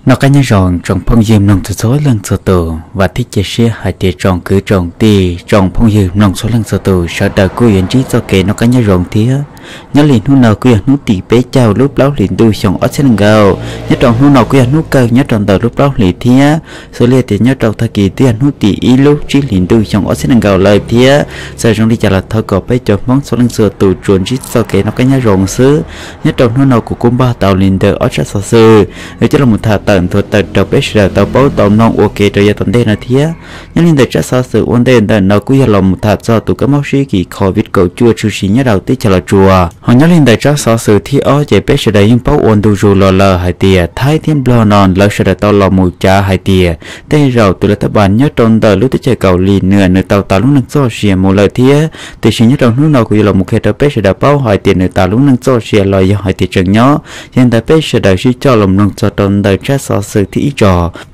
Noj qab nyob zoo tsoom phooj ywg mloog txhua txhua leej txhua tus, vam thiab cia siab hais tias tsoom kwv tsoom tij tsoom phooj ywg mloog txhua leej txhua tus sawv daws kuj yuav ntsib txoj kev noj qab nyob zoo thiab. Nyob li hnub no kuj yog hnub tim peb caug lub plaub hlis ntuj xyoo ob txhiab nees nkaum. Nyob rau hnub no kuj yog hnub kawg nyob rau ntawm lub plaub hlis thiab xws li tias nyob rau tag kis twb yog hnub tim ib lub tsib hlis ntuj xyoo ob txhiab nees nkaum lawm thiab. Txawm zoo li cas los thov kom peb cov Hmoob txhua leej txhua tus tsuas ntsib txoj kev noj qab nyob zoo xwb. Nyob rau hnub no kuv kuj npaj tau li ntawm ob tsab xov xwm, yuav coj los mus tham tawm nthuav tawm rau peb sawv daws tau paub tau mloog ua ke rau yav tom ntej no thiab. Nyob li ntawm tsab xov xwm ua ntej ntawm no kuj yog los mus tham txog tus kab mob sib kis Covid kaum cuaj tshwm sim nyob rau teb chaws Los Tsuas. Ho nyob li ntawm tsab xov xwm thib ob ces peb sawv daws yeej paub ua ntu zus los lawm hais tias Thaib thiab Nplog no lawv sawv daws tau los mus cav hais tias tej zaum tus lav thab npas nyob rau ntawm lub teb chaws Kaus Lim Nuam nws tau tas lub neej txoj sia mus lawm thiab. Tiam sis nyob rau hnub no kuv yuav los mus qhia rau peb sawv daws paub hais tias nws tas lub neej txoj sia los yog hais tias tseem nyob. Yog li ntawd peb sawv daws sib coj los mloog txog rau ntawm tsab xov xwm thib ib tso.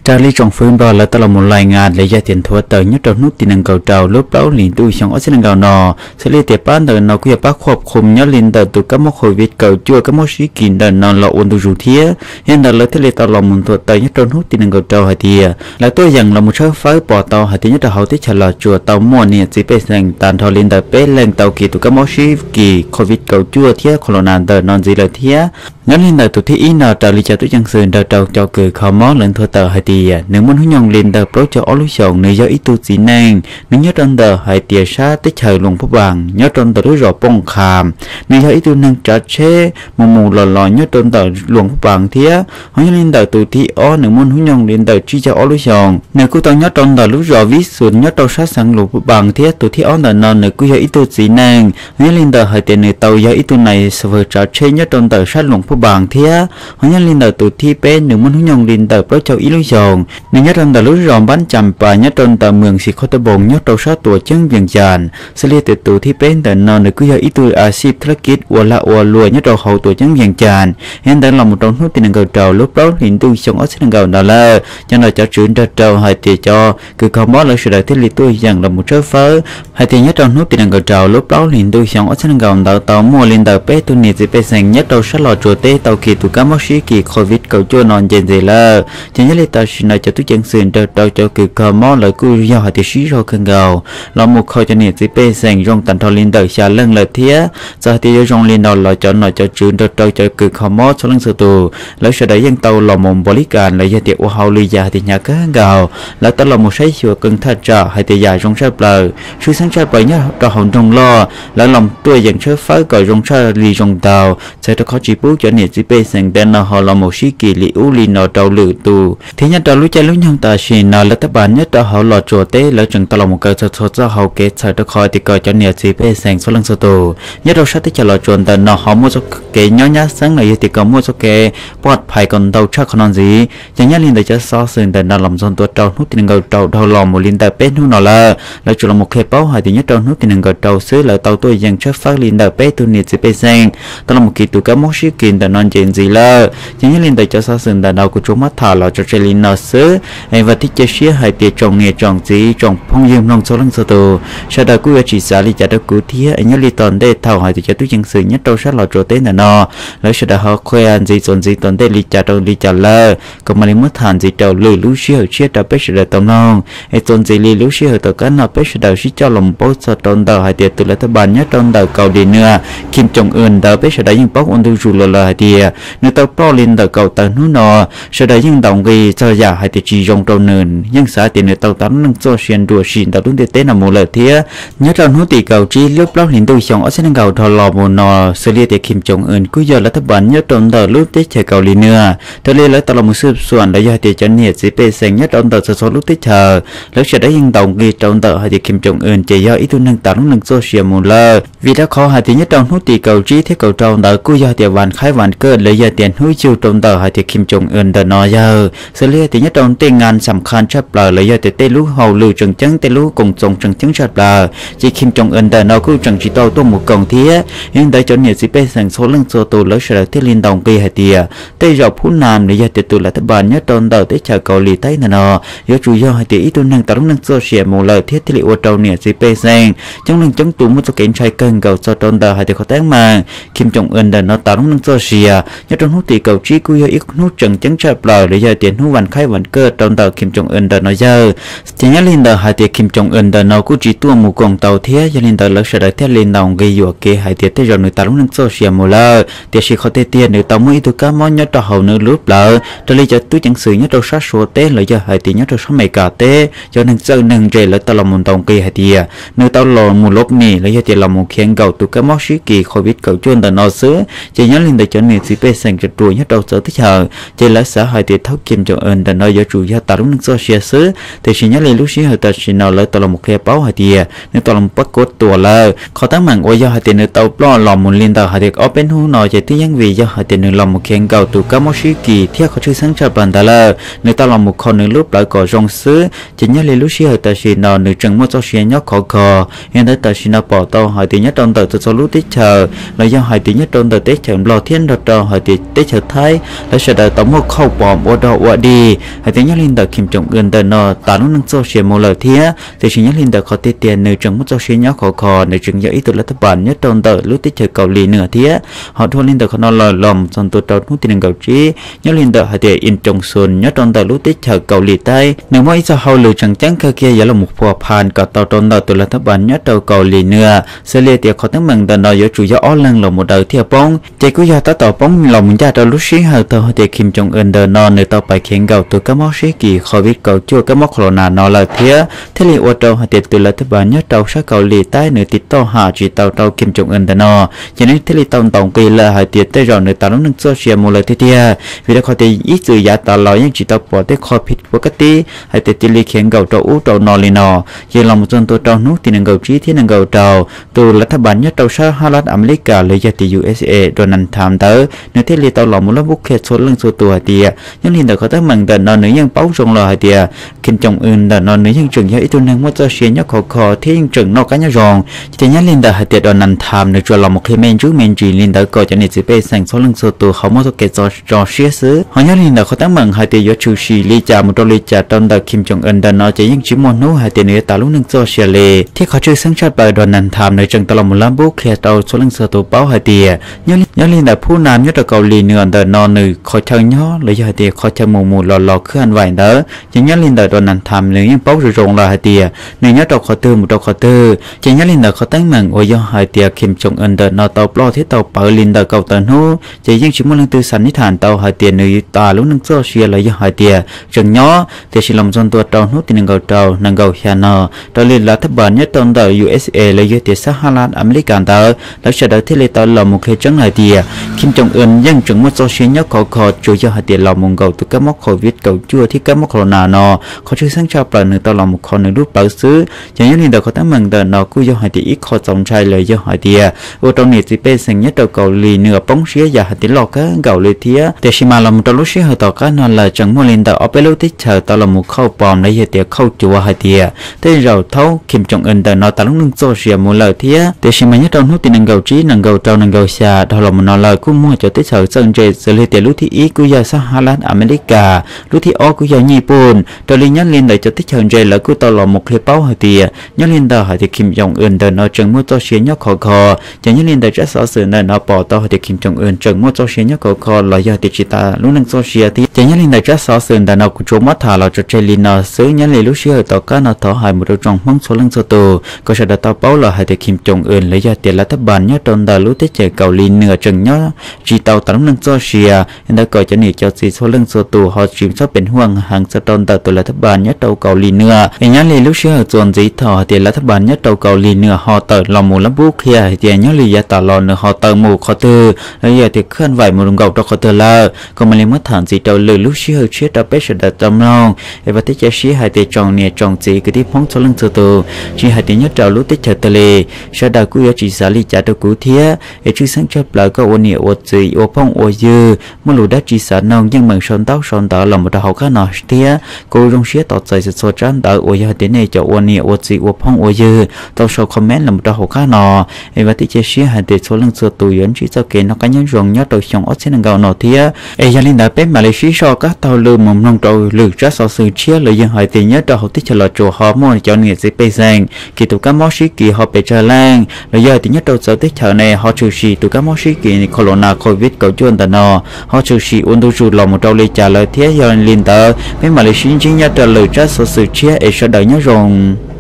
Raws li tsoom fwv Nplog lawv tau los mus lais ngas los yog tias nthuav tawm nyob rau hnub tim nees nkaum rau lub plaub hlis ntuj xyoo ob txhiab nees nkaum no, xws li tias pab ntawm no kuj yog pab khwb khum nyob li ntawm tus kab mob Covid kaum cuaj kab mob sib kis ntawm no los ua ntu zus thiab. Yog li ntawd lawv thiaj li tau los mus nthuav tawm nyob rau hnub tim nees nkaum rau hais tias lawv tuaj yeem los mus tshawb fawb pom tau hais tias nyob rau hauv teb chaws Los Tsuas tau muaj niam txiv pej xeem tag nrho li ntawm peb leej tau kis tus kab mob sib kis Covid kaum cuaj thiab corona ntawm no ntxiv lawm thiab. Nyob li ntawm tus thib ib no raws li cov tub ceev xwm nrog rau cov kws kho mob lawv nthuav tawm hais tias nws muaj hnub nyoog li ntawm plaub caug ob lub xyoos, nws yog ib tug txiv neej, nws nyob rau ntawm hais tias sab teb chaws Luam Phab Npas nyob rau ntawm lub zos Pooj Kham. Nws yog ib tug neeg tsav tsheb mus mus los los nyob rau ntawm Luam Phab Npas thiab. Ho nyob li ntawm tus thib ob nws muaj hnub nyoog li ntawm tsib caug ob lub xyoos, nws kuj tau nyob rau ntawm lub zos Vib Xus nyob rau sab xeev Luam Phab Npas thiab. Tus thib ob ntawm no nws kuj yog ib tug txiv neej, nyob li ntawm hais tias nws tau yog ib tug nais xav fwm tsav tsheb nyob rau ntawm sab Luam Phab Npas thiab. Ho nyob li ntawm tus thib peb nws muaj hnub nyoog li ntawm plaub caug ib lub xyoos, nws nyob rau ntawm lub zos Npab Cas Pas nyob rau ntawm mwm Xis Khos Tau Npoos nyob rau sab tuam ceeb Vias Cas. Xws li tias tus thib peb ntawm no nws kuj yog ib tug a xij thab laj kij ua lag ua luam nyob rau hauv tuam ceeb Vias Cas. Yog li ntawd los mus rau hnub tim nees nkaum rau lub plaub hlis ntuj xyoo ob txhiab nees nkaum no lawm, cov nom cov tswv nrog rau hais tias cov kws kho mob lawv sawv daws thiaj li tuaj yeem los mus tshawb fawb hais tias nyob rau hnub tim nees nkaum rau lub plaub hlis ntuj xyoo ob txhiab nees nkaum ntawd tau muaj li ntawm peb tug niam txiv pej xeem nyob rau sab Los Tsuas teb tau kis tus kab mob sib kis Covid kaum cuaj no nce ntxiv lawm. Ces nyob li tam sim no cov tub ceev xwm nrog rau cov kws kho mob lawv kuj yog hais tias sib zog kawg nkaus los mus kho cov niam txiv pej xeem zoo tag nrho li ntawm xya leej lawm thiab. Txawm hais tias yuav zoo li no los cov nom cov tswv nrog rau cov kws kho mob txhua leej txhua tus lawv sawv daws yeej tau los mus npau li kas los yog tias ua hauj lwm yam hais tias hnyav kawg nkaus. Lawv tau los mus saib xyuas qee thaj tsam hais tias yam zoo tshaj plaws, tshwj xeeb tshaj plaws nyob rau hauv nroog loj, lawv los tuaj yeem tshawb fawb kom zoo tshaj li zoo ntau, txhawm rau qhov tsis pub cov niam txiv pej xeem ntawm no ho los mus sib kis li ub li no rau lwm tus. Thiab nyob rau lub caij lub nyoog tam sim no lawv tab pas nyob rau hauv Los Tsuas teb lawv tseem tau los mus kaw txhua txhua txoj hau kev txhawm rau qhov tias kom cov niam txiv pej xeem txhua leej txhua tus nyob rau sab teb chaws Los Tsuas ntawm no ho muaj txoj kev nyob nyab xeeb los yog tias kom muaj txoj kev pov phais kom ntau tshaj qhov no ntxiv. Ces nyob li ntawm cov xov xwm ntawm no los txog ntua rau hnub tim nees nkaum rau dhau los mus li ntawm peb hnub no lawm, lawv tsuas los mus qhia paub hais tias nyob rau hnub tim nees nkaum rau xwb lawv tau tuaj yeem tshawb fawb li ntawm peb tug niam txiv pej xeem tau los mus kis tus kab mob sib kis ntawm no nce ntxiv lawm. Ces nyob li ntawm cov xov xwm ntawm no kuv tsuas muab tham los tso tseg li no xwb. Es vam thiab cia siab hais tias tsoom niam tsoom txiv tsoom phooj ywg mloog txhua leej txhua tus sawv daws kuj yuav tsis xav li cas rau kuv thiab. Es nyob li tom ntej thaum hais tias cov tub ceev xwm nyob rau sab Los Tsuas teb ntawm no lawv sawv daws ho qhia ntxiv txuas ntxiv tom ntej li cas rau li cas lawm, kuv mam li muab tham ntxiv rau lwm lub sij hawm tshiab rau peb sawv daws tau mloog. Es txuas ntxiv li lub sij hawm tom qab no peb sawv daws sib coj los paub txog rau ntawm hais tias tus lav thab npas nyob rau ntawm Kaus Lim Nuam Kim Jong Un ntawd peb sawv daws yeej paub ua ntu zus los lawm hais tias nws tau ploj li ntawm kaum tawm hnub no, sawv daws yeej ntaus nqi txog yam hais tias tsis zoo rau nws, yeej xav tias nws tau tas lub neej txoj sia nruam sim ntawm lub ntiaj teb no mus lawm thiab. Nyob rau hnub tim kaum tsib lub plaub hlis ntuj xyoo ob txhiab nees nkaum dhau los mus no, xws li tias Kim Jong Un kuj yog lav thab npas nyob rau ntawm lub teb chaws Kaus Lim Nuam, raws li lawv tau los mus xwj xuam los yog hais tias cov niam txiv pej xeem nyob rau ntawm txhua txhua lub teb chaws, lawv sawv daws yeej ntaus nqi rau ntawm hais tias Kim Jong Un ces yog ib tug neeg tas lub neej txoj sia mus lawm. Vim rau qhov hais tias nyob rau hnub tim kaum tsib thiab kaum rau ntawd kuj yog hais tias vas khaib vas kawj los yog tias hnub yug rau ntawm hais tias Kim Jong Un ntawm no yawg, xws li Ces nyob rau tej nkas xam khas tshaj plaws los yog tias tej lub hauj lwm tseem ceeb, tej lub koom txoos tseem ceeb tshaj plaws ces Kim Jong Un ntawm no kuj tseem tsis tau tuaj mus koom thiab. Yog li ntawd cov niam txiv pej xeem txhua leej txhua tus lawv sawv daws thiaj li ntaus nqi hais tias tej zaum phub nam los yog tias tus lav thab npas nyob rau ntawm teb chaws Kaus Lim Taib ntawm no yuav tsum yog hais tias ib tug neeg tas lub neej txoj sia mus lawm thiab thiaj li ua rau niam txiv pej xeem coob leej coob tus muaj txoj kev ntshai kawg nkaus txog rau ntawm hais tias qhov teeb meem Kim Jong Un ntawm no tas lub neej txoj sia. Nyob rau hnub tim kaum tsib kuj yog ib hnub tseem ceeb tshaj plaws los yog tias hnub vas khaib vas kaj rau ntawm Kim Jong Un ntawm no yawg. Ces nyob li ntawd hais tias Kim Jong Un ntawm no kuj tsis tuaj mus koom tau thiab, yog li ntawd lawv sawv daws thiaj li ntaus nqi yuam kev hais tias tej zaum nws tas lub neej txoj sia mus lawm. Tiam sis qhov tiag tiag nws tau muaj ib tug kab mob nyob rau hauv nws lub plawv, raws li cov tub ceev xwm nyob rau sab Suav teb los yog hais tias nyob rau sab Amelikas teb, cov neeg txawj neeg ntse lawv tau los mus ntaus nqi hais tias nws tau los mus lob mis los yog tias los mus khiav nkaum tus kab mob sib kis Covid kaum cuaj ntawm no xwb. Ces nyob li ntawd cov niam txiv pej xeem ruam ruam nyob rau txawv teb chaws ces lawv xav hais tias thaum Kim Jong Un ntawm no yuav tsum yog tas lub neej txoj sia xwb, tiam sis nyob li lub sij hawm tam sim no lawv tau los mus qhia paub hais tias nws tau los mus pab kuav tuam lawm. Qhov teeb meem uas yog hais tias nws tau ploj los mus li ntawm hais tias ob peb hnub no ces twb yeej vim yog hais tias nws los mus khiav nkaum tus kab mob sib kis thiab qhov tshwj xeeb tshaj plaws ntawd lawm, nws tau los mus kho nws lub plawv kom zoo xwb. Ces nyob li lub sij hawm tam sim no nws tseem muaj txoj sia nyob khov kho. Yog li ntawd tam sim no pom tau hais tias nyob rau ntawm txhua txhua lub teb chaws los yog hais tias nyob rau ntawm teb chaws Nplog thiab nrog rau hais tias teb chaws Thaib, lawv sawv daws tau muaj khauj pom ua dog ua dig hais tias nyob li ntawm Kim Jong Un ntawm no tas lub neej txoj sia mus lawm thiab. Tiam sis nyob li ntawm qhov tiag tiag nws tseem muaj txoj sia nyob khov kho, nws tseem yog ib tug lav thab npas nyob rau ntawm lub teb chaws Kaus Lim Nuam thiab. Ho dhau li ntawm qhov no lawm los mus txog ntua rau hnub tim nees nkaum tsib, nyob li ntawm hais tias Im Joos Xun nyob rau ntawm lub teb chaws Kaus Lim Taib, nws muaj ib txoj hauj lwm tseem ceeb kawg kiag yuav los mus phua phan kom tau rau ntawm tus lav thab npas nyob rau Kaus Lim Nuam. Xws li tias qhov teeb meem ntawm no yuav tsum yog ob leeg los mus daws thiaj poob, ces kuj yog tab tom poob los mus ncaj rau lub sij hawm thaum hais tias Kim Jong Un ntawm no nws tau pais khiav nkaum tus kab mob sib kis Covid kaum cuaj kab mob corona no lawm thiab, thiaj li ua rau hais tias tus lav thab npas nyob rau sab Kaus Lim Taib nws tiv toj ham tsis tau rau Kim Jong Un ntawm no, ces nws thiaj li tau ntaus nqi lawm hais tias tej zaum nws tas lub neej txoj sia mus lawm tiag tiag. Vim rau qhov tias ib txwm yav tas los yeej tsis tau pom tej qho phim puas kab tib hais tias cia li khiav nkaum rau ub rau no li no. Ces los mus txog ntua rau hnub tim nees nkaum tsib thiab nees nkaum rau, tus lav thab npas nyob rau sab hab lab Amelikas los yog tias U S A Donald Trump ntawd nws thiaj li tau los mus lab npub qhia txhua leej txhua tus hais tias nyob li ntawm qhov teeb meem ntawm no nws yeej paub zoo los hais tias Kim Jong Un ntawm no nws yeej tseem yog ib tug neeg muaj txoj sia nyob khov kho thiab yeej tseem noj qab nyob zoo. Ces nyob li ntawm hais tias Donald Trump nws tsuas los mus qhia me ntsuj me ntsis li ntawd kom cov niam txiv pej xeem txhua leej txhua tus ho muaj txoj kev tso siab xwb. Ho nyob li ntawm qhov teeb meem hais tias yuav tshwm sim li cas mus rau li cas rau ntawm Kim Jong Un ntawm no ces yeej tsis muaj hnub hais tias nws yuav tas lub neej txoj sia li. Thiab qhov tshwj xeeb tshaj plaws Donald Trump nws tseem tau los mus lab npub qhia rau txhua leej txhua tus paub hais tias nyob li ntawm phub nam nyob rau Kaus Lim Nuam ntawm no nws qhov chaw nyob los yog hais tias qhov chaw mus mus los los khwb an vaim ntawd ces nyob li ntawm Donald Trump nws yeej paub zoo zoo lawm hais tias nws nyob rau qhov twg mus rau qhov twg. Ces nyob li ntawm qhov teeb meem uas yog hais tias Kim Jong Un ntawm no tau ploj thiab tau pawv li ntawm kaum tawm hnub ces yeej tsis muaj leej twg xav nib tham tau hais tias nws tas lub neej txoj sia los yog hais tias tseem nyob. Tiam sis los txog ntua rau hnub tim nees nkaum rau nees nkaum xya no, raws li lav thab npas nyob rau ntawm U S A los yog tias sab hab lab Amelikas ntawd lawv sawv daws thiaj li tau los mus qhia tseeb hais tias Kim Jong Un yeej tseem muaj txoj sia nyob khov kho, tsuas yog hais tias los mus nkaum tus kab mob Covid kaum cuaj thiab kab mob corona no qhov tshwj xeeb tshaj plaws nws tau los mus kho nws lub plawv xwb. Ces nyob li ntawm qhov teeb meem ntawm no kuj yog hais tias ib qho txaus ntshai los yog hais tias ua rau niam txiv pej xeem nyob rau Kaus Lim Nuam poob siab yam hais tias loj kawg nkaus li thiab. Tiam sis mas los mus rau lub sij hawm tom qab no lawm tseem muaj li ntawm ob peb lub teb chaws tau los mus khauj pom los yog tias khauj cuav hais tias tej zaum thaum Kim Jong Un ntawm no tas lub neej txoj sia mus lawm thiab. Tiam sis mas nyob rau hnub tim nees nkaum tsib nees nkaum rau nees nkaum xya dhau los mus no lawm kuj muaj cov teb chaws txawj ntse xws li tias lub thib ib kuj yog sab hab lab Amelikas, lub thib ob kuj yog Nyij Pooj. Raws li nyob li ntawm cov teb chaws ntse lawv kuj tau los mus qhia paub hais tias nyob li ntawm hais tias Kim Jong Un ntawm no tseem muaj txoj sia nyob khov kho. Ces nyob li ntawm tsab xov xwm ntawm no pom tau hais tias Kim Jong Un tseem muaj txoj sia nyob khov kho los yog tias tsis tas lub neej txoj sia thiab. Ces nyob li ntawm tsab xov xwm ntawm no kuv tsuas muab tham los tso tseg li no xwb. Nyob li lub sij hawm tom qab no thov hais mus rau tsoom Hmoob txhua leej txhua tus kom sawv daws tau paub los hais tias Kim Jong Un los yog tias lav thab npas nyob rau ntawm lub teb chaws Kaus Lim Nuam tseem nyob tsis tau tas lub neej txoj sia. Li ntawd kom cov niam cov txiv txhua leej txhua tus ho tsis txhob pem huaj heev txog rau ntawm tus lav thab npas nyob rau Kaus Lim Nuam. Es nyob li lub sij hawm txuas ntxiv thaum hais tias lav thab npas nyob rau Kaus Lim Nuam ho tawm los mus lab npub qhia hais tias nyob li yav tas los nws ho tawm mus qhov twg los yog tias khwb an vaim mus nkaum rau qhov twg lawm, kuv mam li muab tham ntxiv rau lwm lub sij hawm tshiab rau peb sawv daws tau mloog. Es vam thiab cia siab hais tias tsoom niam tsoom txiv kwv tij Hmoob txhua leej txhua tus, tsis hais tias nyob rau lub teb chaws twg li, sawv daws kuj yuav tsis xav li cas rau kuv thiab. Es tshwj xeeb tshaj plaws koj ua niam ua txiv ua phooj ua ywg muaj lus dab tsi xav noog yeej meem sau ntaub sau ntawv los los mus rau hauv qab no thiab. Kuv zoo siab tos txais txhua txhua tsab ntawv uas yog hais tias nej cov ua niam ua txiv ua phooj ua ywg tau sau comment los mus rau hauv qab no. Es vam thiab cia siab hais tias txhua leej txhua tus yuav ntsib txoj kev noj qab nyob zoo nyob rau xyoo ob txhiab nees nkaum no thiab. Es yog li ntawd peb mam li sib sau qab taug lw mus mloog rau lwm tsab xov xwm tshiab los yog hais tias nyob rau hauv teb chaws Los Tsuas ho muaj cov niam txiv pej xeem kis tus kab mob sib kis ho pes tsawg leej los yog hais tias nyob rau txawv teb chaws ne ho tshwm sim tus kab mob sib kis corona covid kaum cuaj ntawm no ho tshwm sim ua ntu zus los mus rau li cas lawm thiab. Yog li ntawd peb mam li sib ntsib nyob rau lwm tsab xov xwm tshiab es sawv daws nyob zoo.